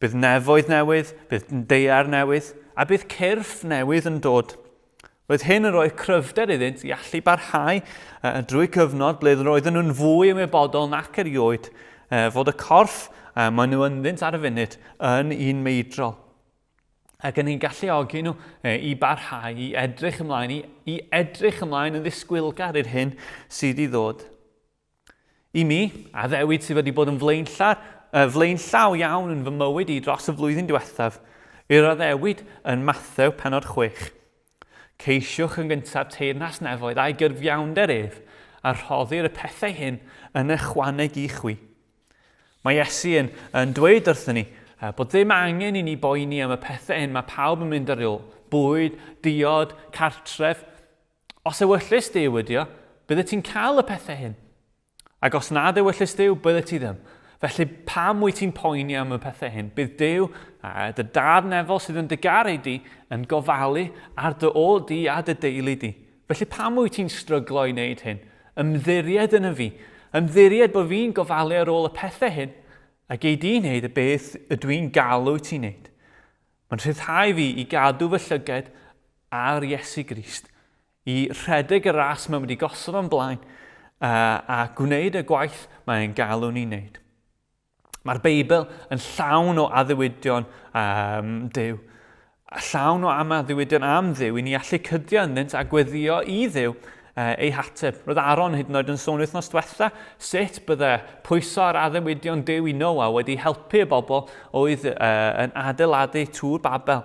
Bydd nefoedd newydd, bydd daear newydd, a bydd cyrff newydd yn dod. Roedd hyn yn rhoi cryfder iddynt i allu barhau drwy cyfnod ble roedden nhw'n fwy ymwybodol nac erioed fod y corff maen nhw ynddynt ar y funud yn un meidrol. Ac yn ein galluogi nhw i barhau, i edrych ymlaen, i, i edrych ymlaen yn ddisgwylgar i'r hyn sydd i ddod. I mi, addewid sydd wedi bod yn flaenllaw, flaenllaw iawn yn fy mywyd i dros y flwyddyn diwethaf, yw'r addewid yn Mathew penod 6. Ceisiwch yn gyntaf teyrnas nefoedd a'i gyrfiawnder ef, a rhoddir y pethau hyn yn ychwaneg i chwi. Mae Iesu yn, yn dweud wrthyn ni bod ddim angen i ni boeni am y pethau hyn mae pawb yn mynd ar ôl. Bwyd, diod, cartref. Os ewyllys Duw ydi o, byddet ti'n cael y pethau hyn. Ac os nad ewyllys Duw, byddet ti ddim. Felly pam wyt ti'n poeni am y pethau hyn? Bydd Duw, a dy dad nefol sydd yn dy garu di, yn gofalu ar dy ôl di a dy deulu di. Felly pam wyt ti'n stryglo i wneud hyn? Ymddiried yn y fi. Ymddiried bod fi'n gofalu ar ôl y pethau hyn, a gei di wneud y beth ydw i'n galw ti'n wneud. Mae'n rhyddhau fi i gadw fy llyged ar Iesu Grist, i rhedeg y ras mae wedi gosod o'n blaen a gwneud y gwaith mae'n galw ni'n wneud. Mae'r Beibl yn llawn o addewidion um, Duw, a llawn o am addewidion am Dduw i ni allu cydio ynddynt a gweddio i Dduw ei hateb. Roedd Aaron hyd yn oed yn sôn wythnos diwetha sut bydde pwyso ar addewidion Duw i Noa wedi helpu y bobl oedd yn adeiladu Tŵr Babel.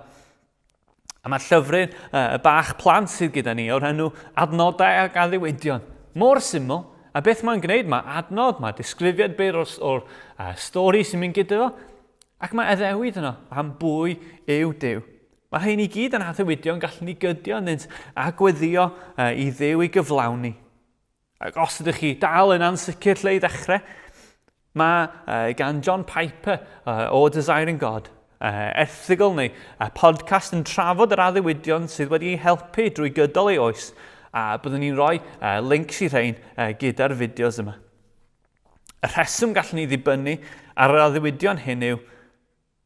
A mae'r llyfryn y bach plant sydd gyda ni o'r enw Adnodau ac Addewidion. Mor syml, a beth mae'n gwneud? Mae adnod, mae disgrifiad byr o'r, or, stori sy'n mynd gyda fo, ac mae addewid yno am bwy yw Duw. Mae rhain i gyd yn addewidion gallwn ni gydio ynddynt a gweddio i Dduw i gyflawni. Ac os ydych chi dal yn ansicr lle i ddechrau, mae gan John Piper o Desiring God erthygl neu podcast yn trafod yr addewidion sydd wedi ei helpu drwy gydol ei oes, a byddwn ni'n rhoi links i rhain gyda'r fideos yma. Y rheswm gallwn ni ddibynnu ar yr addewidion hyn yw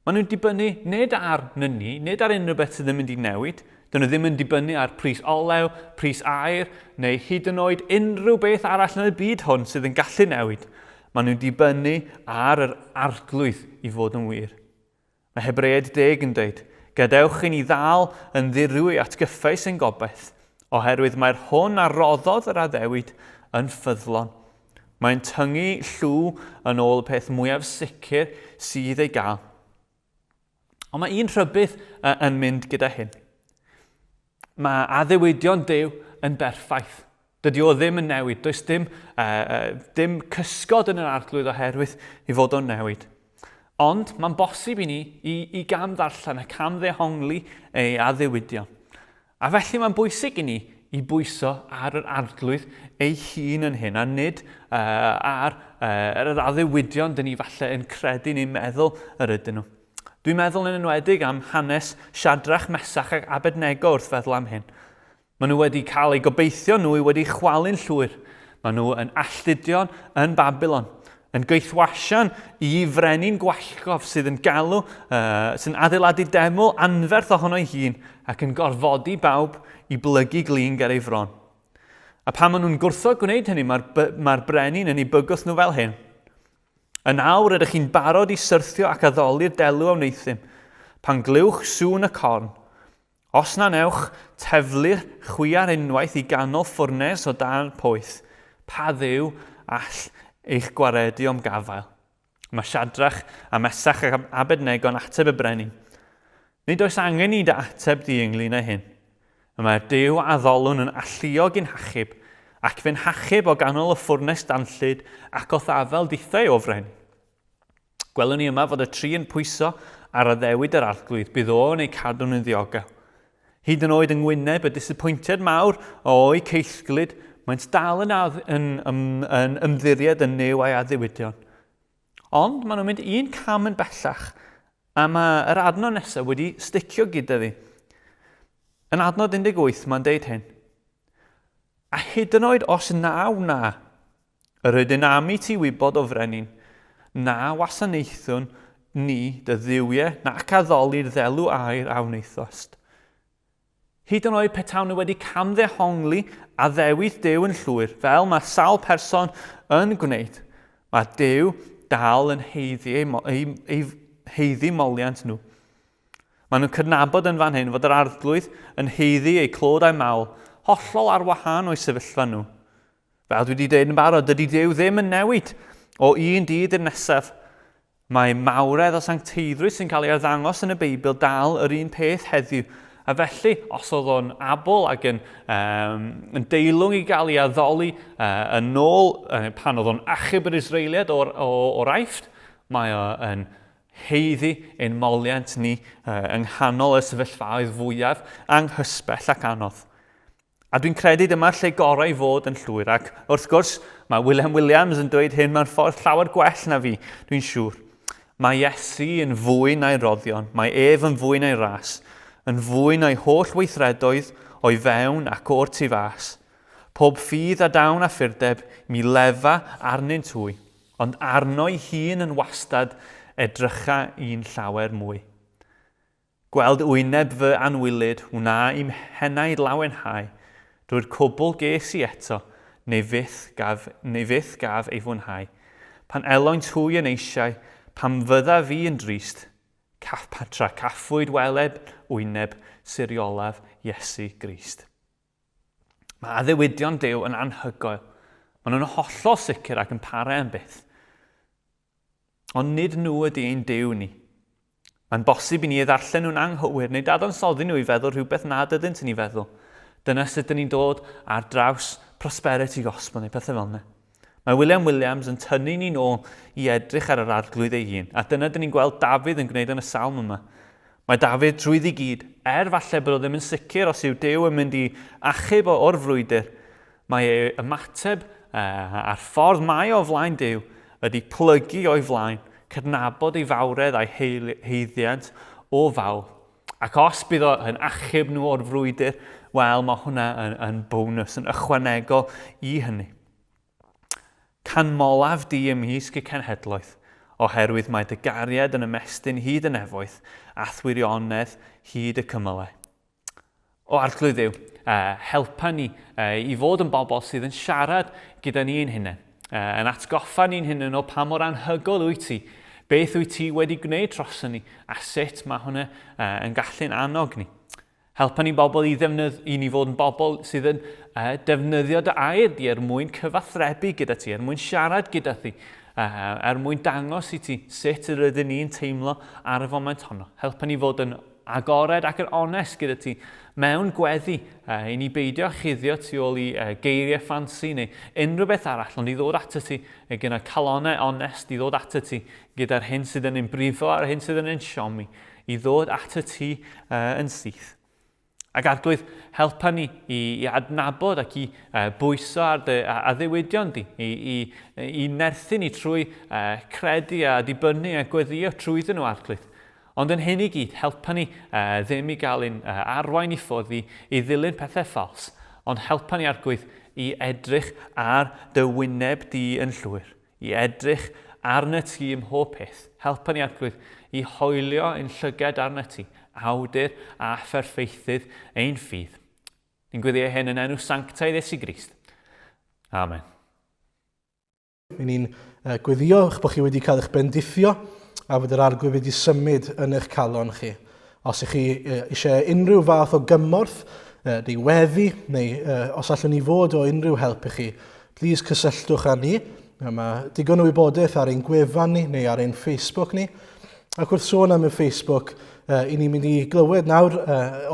Maen nhw'n dibynnu nid ar nyni, nid ar unrhyw beth sydd yn mynd i newid. Dyn nhw ddim yn dibynnu ar pris olew, pris aer, neu hyd yn oed unrhyw beth arall yn y byd hwn sydd yn gallu newid. Maen nhw'n dibynnu ar yr arglwydd i fod yn wir. Mae Hebreaid deg yn dweud, Gadewch i ni ddal yn ddirwy at gyffes ein gobaith, oherwydd mae'r hwn a roddodd yr addewid yn ffyddlon. Mae'n tyngu llw yn ôl y peth mwyaf sicr sydd ei gael. Ond mae un rhybudd yn mynd gyda hyn. Mae addewidion Duw yn berffaith. Dydy o ddim yn newid. Does dim, uh, dim cysgod yn yr arglwydd oherwydd i fod o'n newid. Ond mae'n bosib i ni i, i gam ddarllen a cam ddehongli ei addewidion. A felly mae'n bwysig i ni i bwyso ar yr Arglwydd ei hun yn hyn, a nid uh, ar uh, yr addewidion dyn ni falle yn credu neu'n meddwl yr ydyn nhw. Dwi'n meddwl yn enwedig am hanes Siadrach, Mesach ac Abednego wrth feddwl am hyn. Maen nhw wedi cael eu gobeithio nhw wedi chwalu'n llwyr. Maen nhw yn alltudion yn Babylon, yn gaethwasian i frenin gwallgof sydd yn galw, uh, sy'n adeiladu deml anferth ohono'i hun ac yn gorfodi bawb i blygu glin ger ei fron. A pan maen nhw'n gwrthod gwneud hynny, mae'r mae brenin yn ei bygwth nhw fel hyn. Yn awr ydych chi'n barod i syrthio ac addoli'r delw a wneuthum. Pan glywch sŵn y corn, Os na wnewch, teflir chwi ar unwaith i ganol ffwrnes o dan poeth, pa Dduw all eich gwaredu o'm gafael? Mae Siadrach a Mesach ac Abednego'n ateb y brenin. Nid oes angen i dy ateb di ynglyn â hyn. Y mae'r Duw a addolwn yn alluog i'n hachub, ac fe'n hachub o ganol y ffwrnes danllyd ac o'th afael dithau, o frenin. Gwelwn ni yma fod y tri yn pwyso ar addewid yr arglwydd, bydd o yn eu cadw nhw'n ddiogel. Hyd yn oed yng ngwyneb y disappointiad mawr o'u ceithglyd, maent dal yn, yn, yn, yn ymddiried yn Nuw a'i addewidion. Ond maen nhw'n mynd un cam yn bellach, a mae yr adnod nesaf wedi sticio gyda fi. Yn adnod 18, mae'n deud hyn. A hyd yn oed os na wna Yr ydyn am i ti wybod o frenin, na wasanaethwn ni dy dduwiau nac addoli'r ddelw aur a wnaethost. Hyd yn oed petawn nhw wedi camddehongli addewid Duw yn llwyr, fel mae sawl person yn gwneud, mae Duw dal yn heiddi, ei, ei, ei, heiddi moliant nhw. Maen nhw'n cydnabod yn fan hyn fod yr arglwydd yn heiddi eu clod a'u mawl, hollol ar wahân o'u sefyllfa nhw. Fel dwi wedi dweud yn barod, dydy Duw ddim yn newid o un dydd i'r nesaf. Mae mawredd a sancteiddrwydd sy'n cael ei arddangos yn y Beibl dal yr un peth heddiw. A felly, os oedd o'n abl ac yn, um, yn deilwng i gael ei addoli uh, yn ôl uh, pan oedd o'n achub yr Israeliad o'r, o'r Aifft, mae o yn heiddi ein moliant ni uh, yng nghanol y sefyllfaoedd fwyaf anghysbell ac anodd. A dwi'n credu dyma'r lle gorau i fod yn llwyr, ac wrth gwrs, mae William Williams yn dweud hyn mewn ffordd llawer gwell na fi, dwi'n siŵr. Mae Iesu yn fwy na'i roddion, mae ef yn fwy na'i ras, yn fwy na'i holl weithredoedd o'i fewn ac o'r tu fas. Pob ffydd a dawn a phurdeb, mi lefa arnynt hwy, ond arno'i hun yn wastad edrycha un llawer mwy. Gweld wyneb fy anwylyd wna i'm henaid lawenhau, drwy'r cwbl ges i eto, neu fyth gaf, neu fyth gaf ei fwynhau. Pan eloent hwy yn eisiau, pam fydda fi yn drist, caff tra caffwyd weled wyneb siriolaf Iesu Grist. Mae addewidion Duw yn anhygoel. Maen nhw'n hollol sicr ac yn para am byth. Ond nid nhw ydy ein Duw ni. Mae'n bosib i ni ei ddarllen nhw'n anghywir neu dadansoddi nhw i feddwl rhywbeth nad ydynt yn ei feddwl. Dyna sut dyn ni'n dod ar draws prosperity gospel neu pethau fel yna. Mae William Williams yn tynnu ni'n ôl i edrych ar yr arglwydd ei hun, a dyna dyn ni'n gweld Dafydd yn gwneud yn y salm yma. Mae Dafydd trwyddi gyd, er falle bod o ddim yn sicr os yw Duw yn mynd i achub o o'r frwydr, Mae ei ymateb a'r ffordd mae o flaen Duw ydy plygu o'i flaen, cydnabod ei fawredd a'i haeddiant o fawl. Ac os bydd o yn achub nhw o'r frwydr, wel, mae hwnna yn, yn bonus, yn ychwanegol i hynny. Canmolaf di ymysg y cenhedloedd, oherwydd mae dy gariad yn ymestyn hyd y nefoedd, a'th wirionedd hyd y cymylau. O Arglwydd Dduw, helpa ni i fod yn bobl sydd yn siarad gyda ni ein hunain, yn atgoffa ni'n hunain o pa mor anhygoel wyt ti, beth wyt ti wedi gwneud droson ni, a sut mae hwnna yn gallu'n annog ni. Helpa ni bobl i, ddefnydd, i ni fod yn bobl sydd yn defnyddio dy air di er mwyn cyfathrebu gyda ti, er mwyn siarad gyda thi, er mwyn dangos i ti sut yr ydyn ni'n teimlo ar y foment honno. Helpa ni fod yn agored ac yn onest gyda ti mewn gweddi uh, i ni beidio chuddio tu ôl i uh, geiriau ffansi neu unrhyw beth arall, ond i ddod ato ti gyda calonau onest, i ddod ato ti gyda'r hyn sydd yn ein brifo a'r hyn sydd yn ein siomi, i ddod ato ti uh, yn syth. Ac Arglwydd, helpa ni i, i adnabod ac i uh, bwyso ar dy addewidion di, i, i, i nerthu ni trwy uh, credu a dibynnu a gweddio trwyddyn nhw, Arglwydd. Ond yn hyn i gyd, helpa ni uh, ddim i gael ein uh, arwain i ffwrdd i, i ddilyn pethau ffals, ond helpa ni, Arglwydd, i edrych ar dy wyneb di yn llwyr. I edrych arnat ti ym mhob peth. Helpa ni, Arglwydd, i hoelio ein llyged arnat ti, awdur a pherffeithydd ein ffydd. Ni'n gweddio hyn yn enw sanctaidd Iesu Grist. Amen. Ry'n ni'n gweddio eich bod chi wedi cael eich bendithio a fod yr Arglwydd wedi symud yn eich calon chi. Os ych chi eisiau unrhyw fath o gymorth, neu weddi, neu os allwn ni fod o unrhyw help i chi, plîs cysylltwch â ni. Mae digon o wybodaeth ar ein gwefan ni neu ar ein Facebook ni. Ac wrth sôn am y Facebook, i ni'n mynd i glywed nawr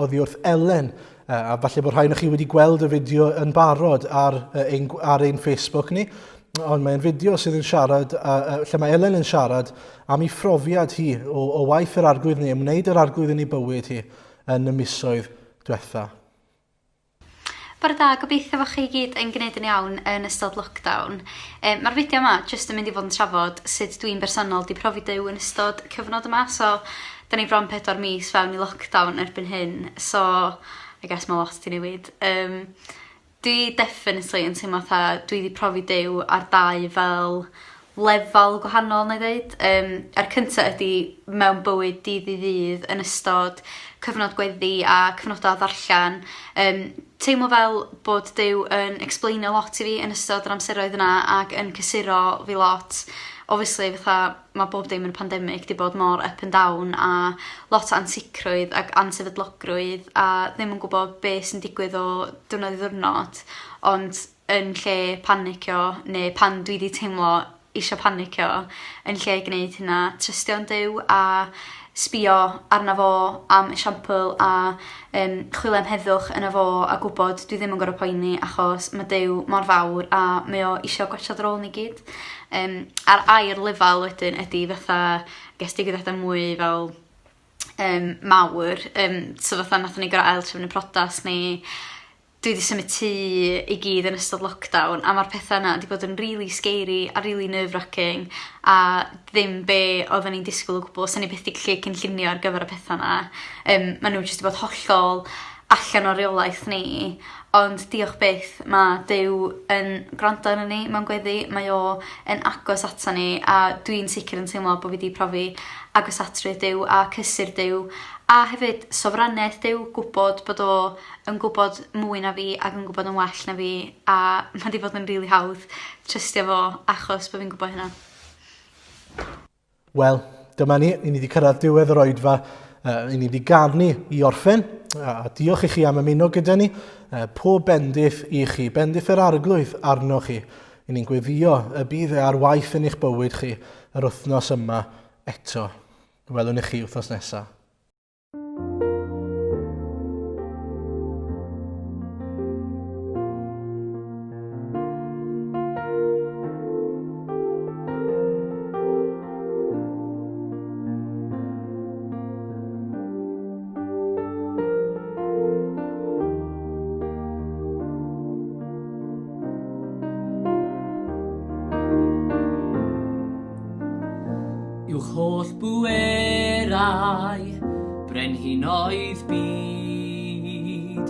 oddi wrth Elen, a falle bod rhai o'ch chi wedi gweld y fideo yn barod ar ein, ar ein Facebook ni, ond mae'n fideo sydd yn siarad, lle mae Elen yn siarad am ei phrofiad hi o, o waith yr arglwydd neu ymwneud yr arglwydd yn ei bywyd hi yn y misoedd diwetha. Bore da, gobeithio fo chi gyd yn gwneud yn iawn yn ystod lockdown. Um, Mae'r fideo yma jyst yn mynd i fod yn trafod sut dwi'n bersonol di profi Duw yn ystod cyfnod yma. So, da ni bron 4 mis fewn i lockdown erbyn hyn, so I guess mae lot di newid. Um, Dwi definitely yn teimlo fatha dwi 'di profi Duw ar dau fel lefal gwahanol 'nai ddeud. Yym a'r cynta ydi mewn bywyd dydd i ddydd yn ystod cyfnod gweddi a cyfnoda o ddarllan yym teimlo fel bod Duw yn ecsblaenio lot i fi yn ystod yr amseroedd yna ac yn cysuro fi lot. Obviously fatha ma' bob dim yn y pandemic 'di bod mor up and down a lot o ansicrwydd ac ansefydlogrwydd a ddim yn gwbod be' sy'n digwydd o diwrnod i ddiwrnod ond yn lle panicio neu pan dwi 'di teimlo isio panicio yn lle gneud hynna trystio yn Duw a sbïo arno fo am esiampl a yym chwilio am heddwch yno fo a gwbod dwi ddim yn gor'o' poeni achos ma' Duw mor fawr a mae o isio gwatsiad ar ôl ni gyd. Yym a'r ail lefal wedyn ydi fatha guess digwyddiada mwy fel yym mawr yym so fatha nathon ni gor'o' ail trefnu prodas ni dwi 'di symud tŷ i gyd yn ystod lockdown a ma'r petha yna 'di bod yn rili scary a rili nerve wracking a ddim be' odden ni'n disgwl o gwbwl sa ni byth 'di gallu cynllunio ar gyfer y petha 'na. Yym ma' n'w jyst 'di bod hollol allan o reolaeth ni ond diolch byth ma' Duw yn gwrando arnon ni mewn gweddi mae o yn agos aton ni a dwi'n sicir yn teimlo bo' fi 'di profi agosatrwydd Duw a cysur Duw a hefyd sofraniaeth Duw gwbod bod o yn gwbod mwy na fi ac yn gwbod yn well na fi a ma' 'di bod yn rili hawdd trystio fo achos bo' fi'n gwbo hynna. Wel, dyma ni, i ni wedi cyrraedd diwedd yr oedfa, uh, i ni wedi ganu i orffen, a diolch i chi am ymuno gyda ni, uh, pob bendith i chi, bendith yr arglwydd arnoch chi. I ni'n gweddio y bydd e ar waith yn eich bywyd chi yr wythnos yma eto. Welwn i chi wythnos nesaf. Uwch holl bwerau brenhinoedd byd,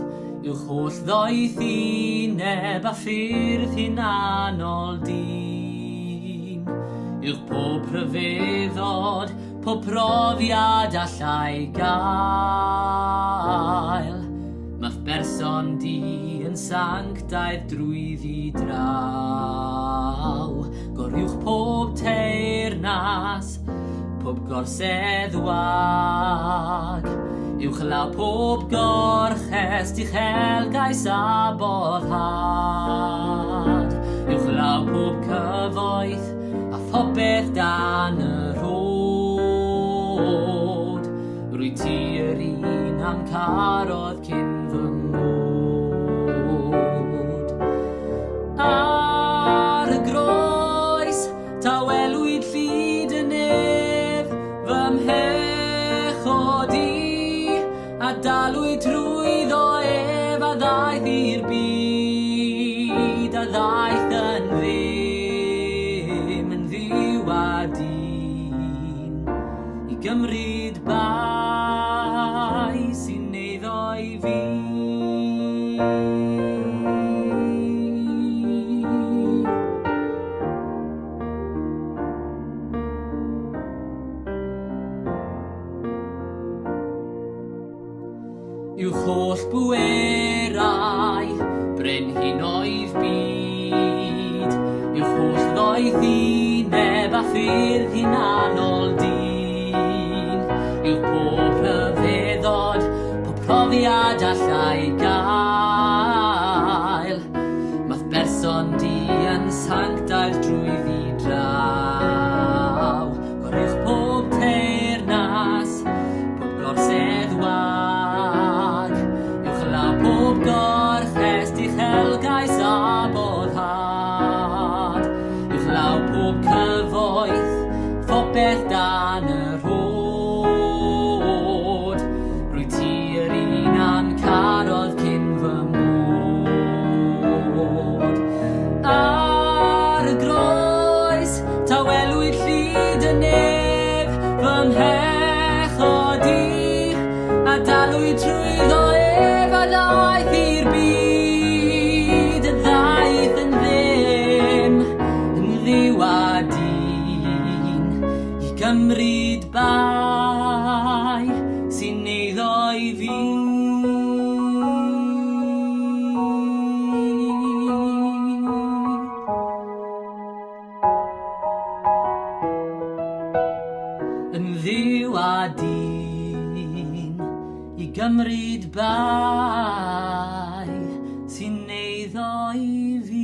uwch holl ddoethineb a ffyrdd hunanol dyn, uwch pob rhyfeddod, pob profiad allai gael, Ma'th berson di yn sanctaidd drwyddi draw. Goruwch pob teyrnas, pob gorsedd wag. Uwchlaw pob gorchest, uchelgais a boddhad. Uwchlaw pob cyfoeth a phopeth dan y rhod. Rwyt ti yr un a'm carodd cyn fy mod. Ar y groes, tawelwyd llid y nef, fy mhechod i, a dalwyd trwyddo ef a ddaeth i'r byd, a ddaeth yn ddim, yn ddiw a dyn, i gymryd bai sy'n eiddo i fi. Uwch holl bwerau brenhinoedd byd, uwch holl ddoethineb a ffyrdd hunanol dyn, uwch pob rhyfeddod, pob profiad allai gael, Ma'th berson di yn sanctaidd drwyddi draw. Goruwch pob teyrnas, pob gorsedd wag, uwchlaw pob gorchest, uchelgais a boddhad, uwchlaw pob cyfoeth, phopeth dan y rhod. Rwyt ti yr un a'm carodd cyn fy mod. Ar y groes, tawelwyd Dduw a dyn i gymryd bai sy'n eiddo i fi.